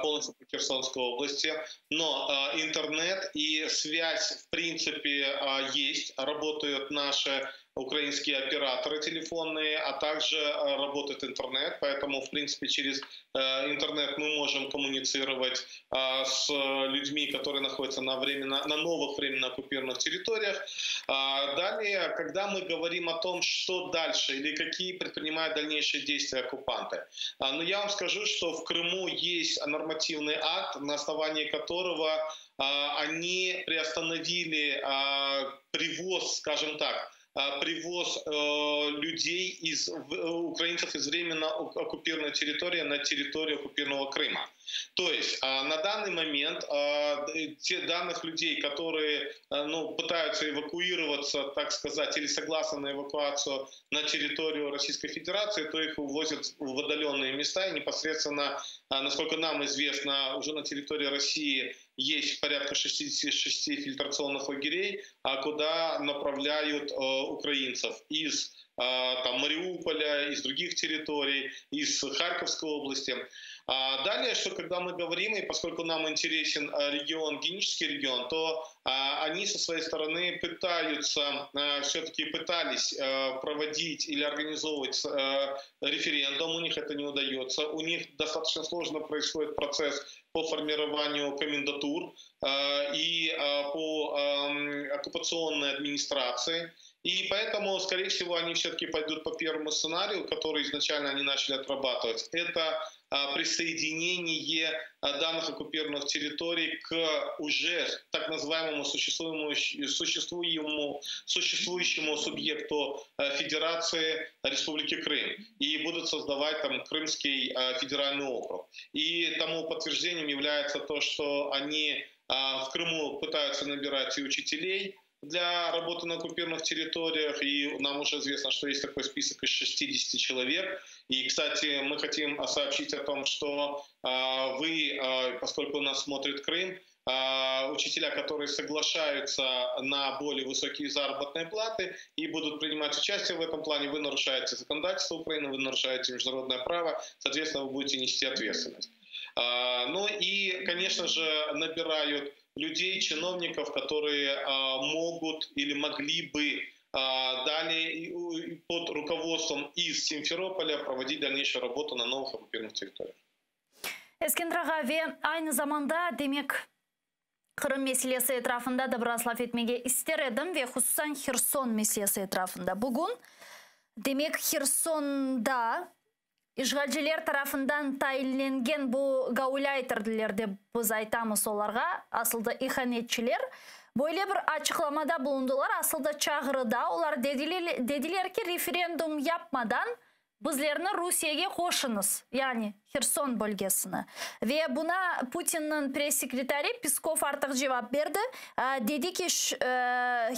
полностью по Херсонской области. Но интернет и связь в принципе есть, работают наши украинские операторы телефонные, а также работает интернет, поэтому, в принципе, через интернет мы можем коммуницировать с людьми, которые находятся на новых временно оккупированных территориях. Далее, когда мы говорим о том, что дальше или какие предпринимают дальнейшие действия оккупанты, но я вам скажу, что в Крыму есть нормативный акт, на основании которого они приостановили привоз, скажем так, привоз людей из украинцев из временно оккупированной территории на территорию оккупированного Крыма. То есть на данный момент те данных людей, которые, ну, пытаются эвакуироваться, так сказать, или согласны на эвакуацию на территорию Российской Федерации, то их увозят в отдаленные места и непосредственно, насколько нам известно, уже на территории России есть порядка 66 фильтрационных лагерей, куда направляют украинцев из там, Мариуполя, из других территорий, из Харьковской области. А далее, что когда мы говорим, и поскольку нам интересен регион, Генический регион, то они со своей стороны пытаются, все-таки пытались проводить или организовывать референдум, у них это не удается, у них достаточно сложно происходит процесс по формированию комендатур и по оккупационной администрации. И поэтому, скорее всего, они все-таки пойдут по первому сценарию, который изначально они начали отрабатывать. Это присоединение данных оккупированных территорий к уже так называемому существующему, существующему субъекту Федерации Республики Крым. И будут создавать там Крымский федеральный округ. И тому подтверждением является то, что они в Крыму пытаются набирать и учителей для работы на оккупированных территориях, и нам уже известно, что есть такой список из 60 человек. И, кстати, мы хотим сообщить о том, что вы, поскольку нас смотрит Крым, учителя, которые соглашаются на более высокие заработные платы и будут принимать участие в этом плане, вы нарушаете законодательство Украины, вы нарушаете международное право, соответственно, вы будете нести ответственность. Ну и, конечно же, набирают людей, чиновников, которые могут или могли бы далее под руководством из Симферополя проводить дальнейшую работу на новых оккупированных территориях. Eskender ağa ve aynı zamanda demek Qırım meselesi etrafında da biraz laf etmege ister edim ve hususan Herson meselesi etrafında. Bugün demek Hersonda işğalciler tarafından tayinlengen bu gaulâyterler dep biz aytamız olarğa, asılda ihanetçiler, böyle bir açıqlamada bulundılar, asılda çağrıda olar dediler ki, referendum yapmadan bizlerni Rusiyege qoşuñız, yani Herson bölgesini. Ve buña Putinniñ press-sekretari Peskov artıq cevap berdi. Dedi ki,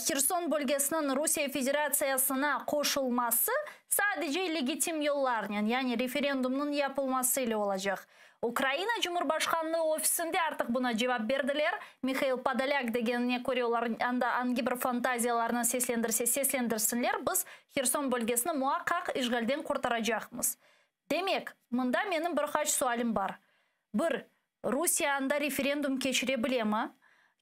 Herson bölgesiniñ Rusiye Federatsiyasına qoşulması sadece legitim yollarnen, yani referendumnıñ yapılması ile olacaq. Ukraina Cumhurbaşqanlığı ofisinde artıq buña cevap berdiler. Mihail Podolâk degenine köre, olar anda angi bir fantaziyalarını seslendirse seslendirsinler, biz Herson bölgesini muaqqaq işğalden qurtaracaqmız. Demek, mında menim bir qaç sualim bar. Bir, Rusiye anda referendum keçire bilemi?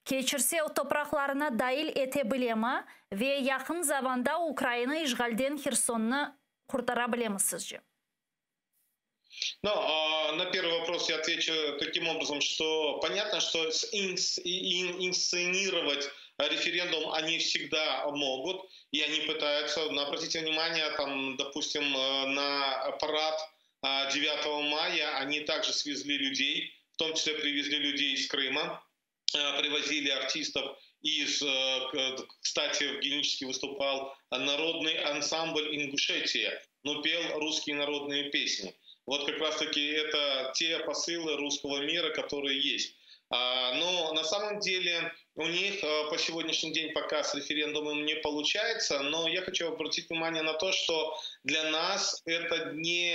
Keçirse, o topraqlarına dail ete bilemi? Ve yaqın zamanda Ukraina işğalden Hersonnı qurtara bilemi sizce? Ну, а на первый вопрос я отвечу таким образом, что понятно, что инсценировать референдум они всегда могут, и они пытаются. Но обратите внимание, там, допустим, на парад 9 мая они также свезли людей, в том числе привезли людей из Крыма, привозили артистов из, кстати, в Геническе выступал народный ансамбль Ингушетия, но пел русские народные песни. Вот как раз-таки это те посылы русского мира, которые есть. Но на самом деле у них по сегодняшний день пока с референдумом не получается, но я хочу обратить внимание на то, что для нас это не,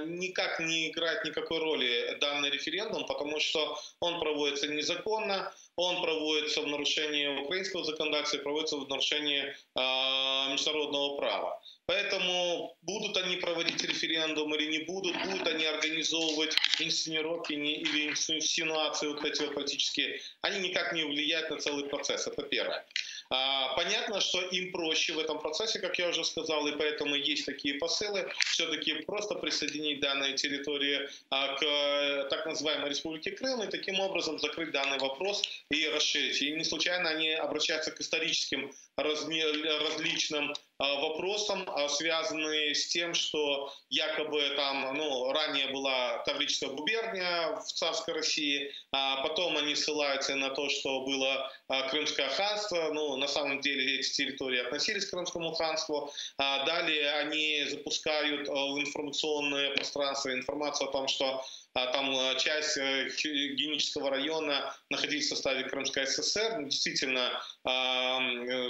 никак не играет никакой роли данный референдум, потому что он проводится незаконно, он проводится в нарушении украинского законодательства, проводится в нарушении международного права. Поэтому будут они проводить референдум или не будут, будут они организовывать инсценировки или инсинуации вот эти вот политические, они никак не влияют на целый процесс. Это первое. Понятно, что им проще в этом процессе, как я уже сказал, и поэтому есть такие посылы, все-таки просто присоединить данные территории к так называемой Республике Крым и таким образом закрыть данный вопрос и расширить. И не случайно они обращаются к историческим различным вопросам, связанные с тем, что якобы там, ну, ранее была Таврическая губерния в царской России, а потом они ссылаются на то, что было Крымское ханство, ну, на самом деле эти территории относились к Крымскому ханству. Далее они запускают в информационное пространство информацию о том, что там часть Генического района находились в составе Крымской ССР. Действительно,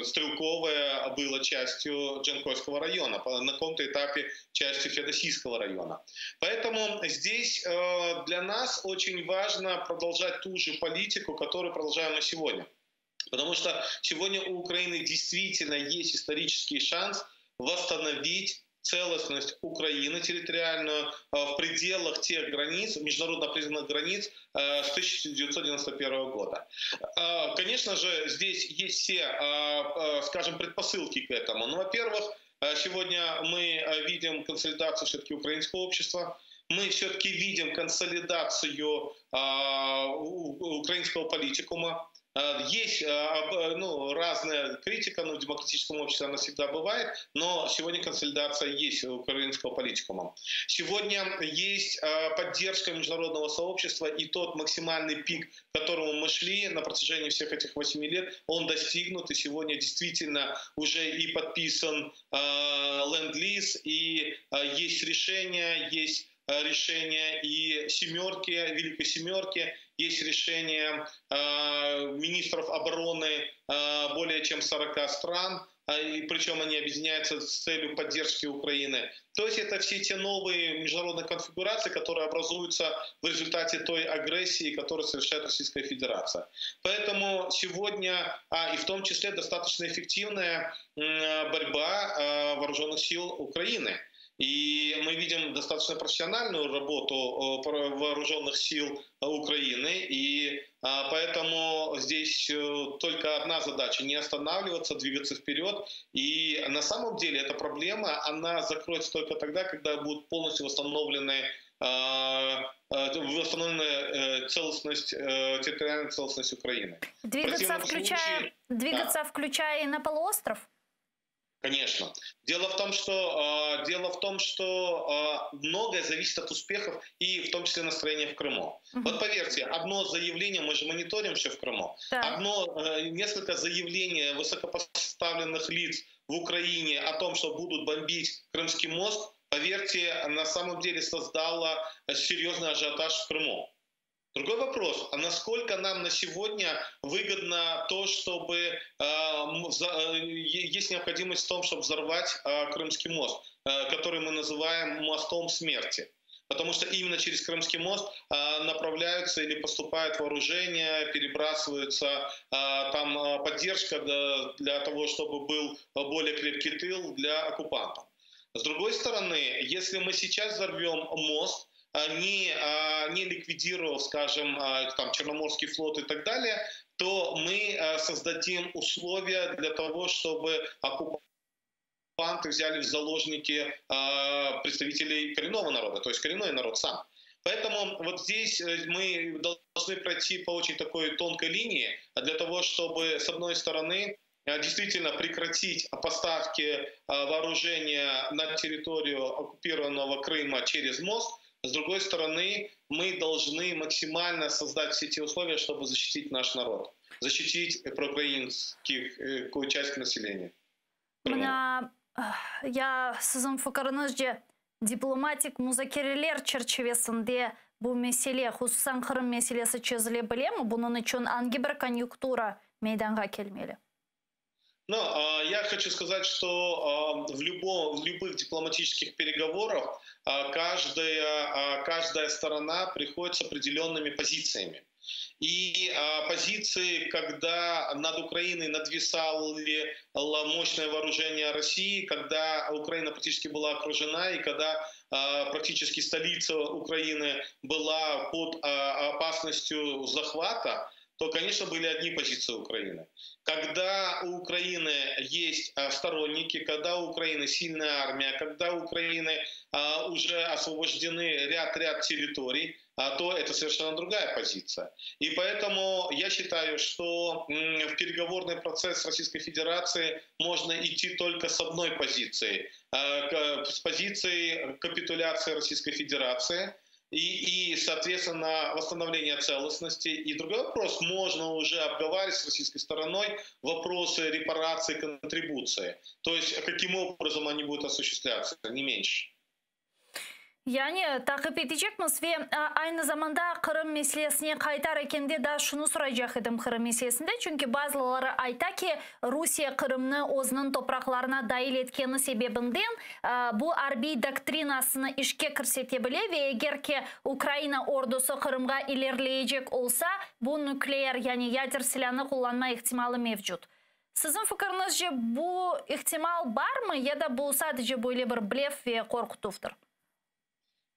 Стрелковое было частью Джанкойского района, на каком-то этапе частью Феодосийского района. Поэтому здесь для нас очень важно продолжать ту же политику, которую продолжаем мы сегодня. Потому что сегодня у Украины действительно есть исторический шанс восстановить целостность Украины территориальную в пределах тех границ, международно признанных границ с 1991 года. Конечно же, здесь есть все, скажем, предпосылки к этому. Ну, во-первых, сегодня мы видим консолидацию все-таки украинского общества, мы все-таки видим консолидацию украинского политикума. Есть ну, разная критика, но в демократическом обществе она всегда бывает, но сегодня консолидация есть у украинского политикума. Сегодня есть поддержка международного сообщества, и тот максимальный пик, к которому мы шли на протяжении всех этих 8 лет, он достигнут, и сегодня действительно уже и подписан ленд-лиз, и есть решение, есть решение и семерки, Великой Семерки, есть решение министров обороны более чем 40 стран, и причем они объединяются с целью поддержки Украины. То есть это все те новые международные конфигурации, которые образуются в результате той агрессии, которую совершает Российская Федерация. Поэтому сегодня, и в том числе достаточно эффективная борьба вооруженных сил Украины. И мы видим достаточно профессиональную работу вооруженных сил Украины, и поэтому здесь только одна задача – не останавливаться, двигаться вперед. И на самом деле эта проблема, она закроется только тогда, когда будут полностью восстановлены восстановлена целостность, территориальная целостность Украины. Двигаться, включая, случае, двигаться, да. включая и на полуостров? Конечно. Дело в том, что, дело в том, что многое зависит от успехов и в том числе настроения в Крыму. Угу. Вот поверьте, одно заявление, мы же мониторим все в Крыму, да. одно, несколько заявлений высокопоставленных лиц в Украине о том, что будут бомбить Крымский мост, поверьте, на самом деле создало серьезный ажиотаж в Крыму. Другой вопрос, а насколько нам на сегодня выгодно то, чтобы э, есть необходимость в том, чтобы взорвать э, Крымский мост, э, который мы называем мостом смерти. Потому что именно через Крымский мост э, направляются или поступают вооружения, перебрасываются э, там поддержка для, для того, чтобы был более крепкий тыл для оккупантов. С другой стороны, если мы сейчас взорвем мост, не, не ликвидировав, скажем, там, Черноморский флот и так далее, то мы создадим условия для того, чтобы оккупанты взяли в заложники представителей коренного народа, то есть коренной народ сам. Поэтому вот здесь э, мы должны пройти по очень такой тонкой линии для того, чтобы, с одной стороны, действительно прекратить поставки вооружения на территорию оккупированного Крыма через мост, с другой стороны, мы должны максимально создать все те условия, чтобы защитить наш народ, защитить проукраинских э, часть населения. Mına ya siziñ fikiriñizce diplomatik muzakereler çerçivesinde bu mesele, hususan Qırım meselesi çezile bile mi? Bunıñ içün angi bir konyunktura meydanğa kelmeli? Ну, я хочу сказать, что в, любом, в любых дипломатических переговорах каждая, каждая сторона приходит с определенными позициями. И позиции, когда над Украиной нависало мощное вооружение России, когда Украина практически была окружена и когда практически столица Украины была под опасностью захвата, то, конечно, были одни позиции Украины. Когда у Украины есть сторонники, когда у Украины сильная армия, когда у Украины уже освобождены ряд-ряд территорий, то это совершенно другая позиция. И поэтому я считаю, что в переговорный процесс Российской Федерации можно идти только с одной позицией, с позицией капитуляции Российской Федерации – и, и, соответственно, восстановление целостности. И другой вопрос, можно уже обговаривать с российской стороной вопросы репарации, контрибуции. То есть, каким образом они будут осуществляться, не меньше. Yani taqip etecekmiz ve aynı zamanda Qırım meselesine qaytar ekende daa şunı soraycaq edim Qırım meselesinde, çünki bazıları ayta ki, Rusiye Qırımnı özüniñ topraqlarına dail etkeni sebebinden bu arbiy doktrinasını işke kirsete bile ve eger ki Ukraina ordusı Qırımğa ilerleyecek olsa, bu nükleer, yani yader silânı qullanma ihtimalı mevcut. Siziñ fikiriñizce bu ihtimal barmı ya da bu sadece böyle bir blef ve qorqutuvdır?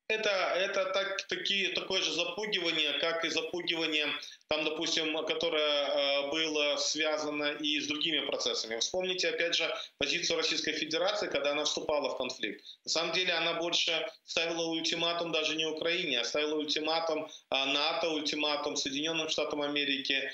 Это, это так, такие, такое же запугивание, как и запугивание, там, допустим, которое было связано и с другими процессами. Вспомните, опять же, позицию Российской Федерации, когда она вступала в конфликт. На самом деле она больше ставила ультиматум даже не Украине, а ставила ультиматум НАТО, ультиматум Соединенным Штатам Америки,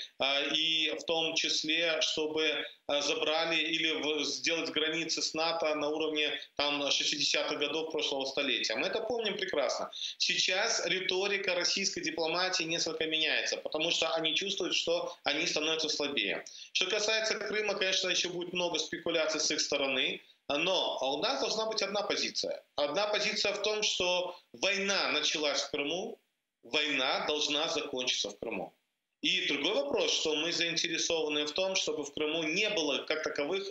и в том числе, чтобы забрали или сделать границы с НАТО на уровне там 60-х годов прошлого столетия. Мы это помним прекрасно. Сейчас риторика российской дипломатии несколько меняется, потому что они чувствуют, что они становятся слабее. Что касается Крыма, конечно, еще будет много спекуляций с их стороны, но у нас должна быть одна позиция. Одна позиция в том, что война началась в Крыму, война должна закончиться в Крыму. И другой вопрос, что мы заинтересованы в том, чтобы в Крыму не было как таковых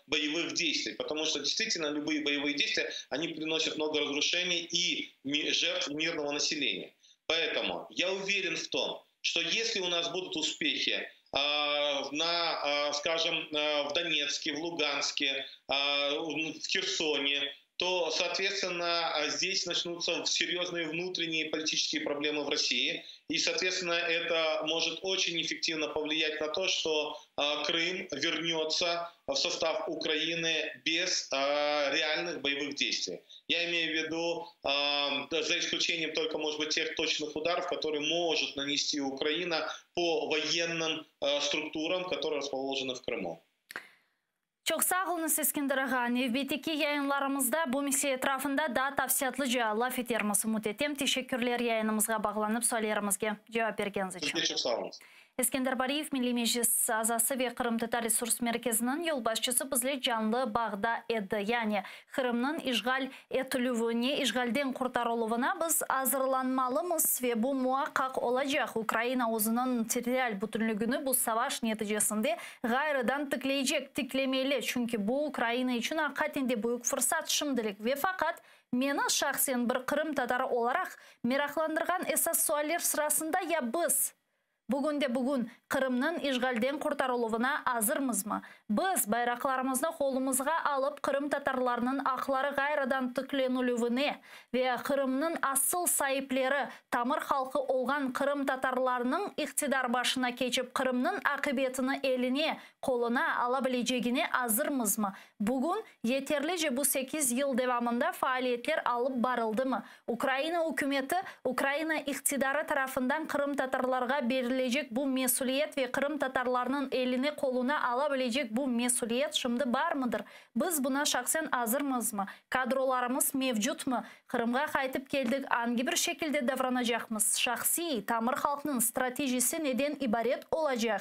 боевых действий, потому что действительно любые боевые действия, они приносят много разрушений и жертв мирного населения. Поэтому я уверен в том, что если у нас будут успехи на, скажем, в Донецке, в Луганске, в Херсоне, то, соответственно, здесь начнутся серьезные внутренние политические проблемы в России. И, соответственно, это может очень эффективно повлиять на то, что Крым вернется в состав Украины без реальных боевых действий. Я имею в виду, за исключением только, может быть, тех точных ударов, которые может нанести Украина по военным структурам, которые расположены в Крыму. Çoq sağ oluñız, Eskender ağa. Nevbetteki yayınlarımızda bu mesele etrafında daa tafsilâtlıca laf etermiz, ümüt etem. Teşekkürler yayınımızğa bağlanıp suallerimizge cevap bergeniñiz içün. Sizge çoq sağ oluñız. Eskender Bariyev, Milliy Meclis azası ve Qırımtatar Resurs Merkeziniñ yolbaşçısı bizle canlı bağda edi. Yani, Qırımnıñ işğal etilüvine, işğalden qurtarıluvına biz azırlanmalımız ve bu muaqqaq olacaq. Ukraina özüniñ territorial bütünligini bu savaş neticesinde ğayrıdan tikleycek, tiklemeli, çünki bu Ukraina içün aqiqaten de büyük fırsat şimdilik ve faqat meni şahsen bir qırımtatarı olaraq meraqlandırğan esas sualler sırasında ya biz Bugünde bugün Qırımnıñ işğalden qurtarıluvına azırmızmı? Biz bayraqlarımıznı qolumızğa alıp qırımtatarlarnıñ aqları ğayrıdan tiklenilüvine ve Qırımnıñ asıl saipleri, tamır halqı olğan qırımtatarlarnıñ iqtidar başına keçip Qırımnıñ aqibetini eline, qoluna ala bilecegine azırmızmı? Bugün yeterlice bu sekiz yıl devamında faaliyetler alıp barıldımı? Ukraina ükümeti, Ukraina iqtidarı tarafından qırımtatarlarğa berilecek bu mesüliyet ve qırımtatarlarnıñ eline, qoluna ala bilecek bu mesüliyet şimdi barmıdır? Biz buna şahsen azırmızmı? Kadrolarımız mevcutmı? Qırımğa qaytıp keldik, angi bir şekilde davranacaqmız? Şahsiy, tamır halqnıñ stratejisi neden ibaret olacaq?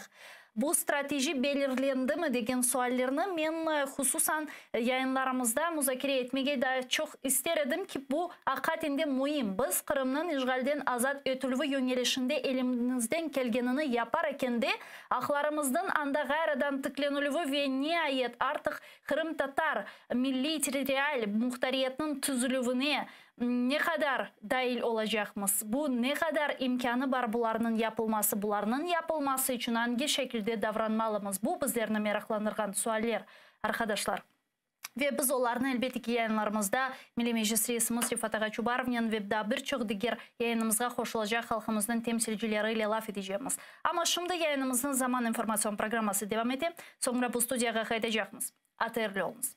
Bu strateji belirlendimi degen suallerni men hususan yayınlarımızda muzakere etmege daa çoq ister edim ki, bu aqiqaten de müim. Biz Qırımnıñ işğalden azat etilüvi yöñelişinde elimizden kelgenini yapar ekende, aqlarımıznıñ anda ğayrıdan tiklenilüvi ve niayet artıq qırımtatar milliy-territorial muhtariyetniñ tizilüvine Ne qadar dail olacaqmız? Bu ne qadar imkânı bar bularnıñ yapılması? Bularnıñ yapılması içün angi şekilde davranmalımız? Bu bizlerni meraqlandırğan sualler, arqadaşlar. Ve biz olarnı, elbette ki, yayınlarımızda Milliy Meclis reisimiz Refat ağa Çubarovnen ve daa bir çoq diger yayınımızğa qoşulacaq halqımıznıñ temsilcileri ile laf etecekmiz. Amma şimdi yayınımıznıñ Zaman informatsion programması devam ete. Soñra bu studiyağa qaytacaqmız. ATRli oluñız.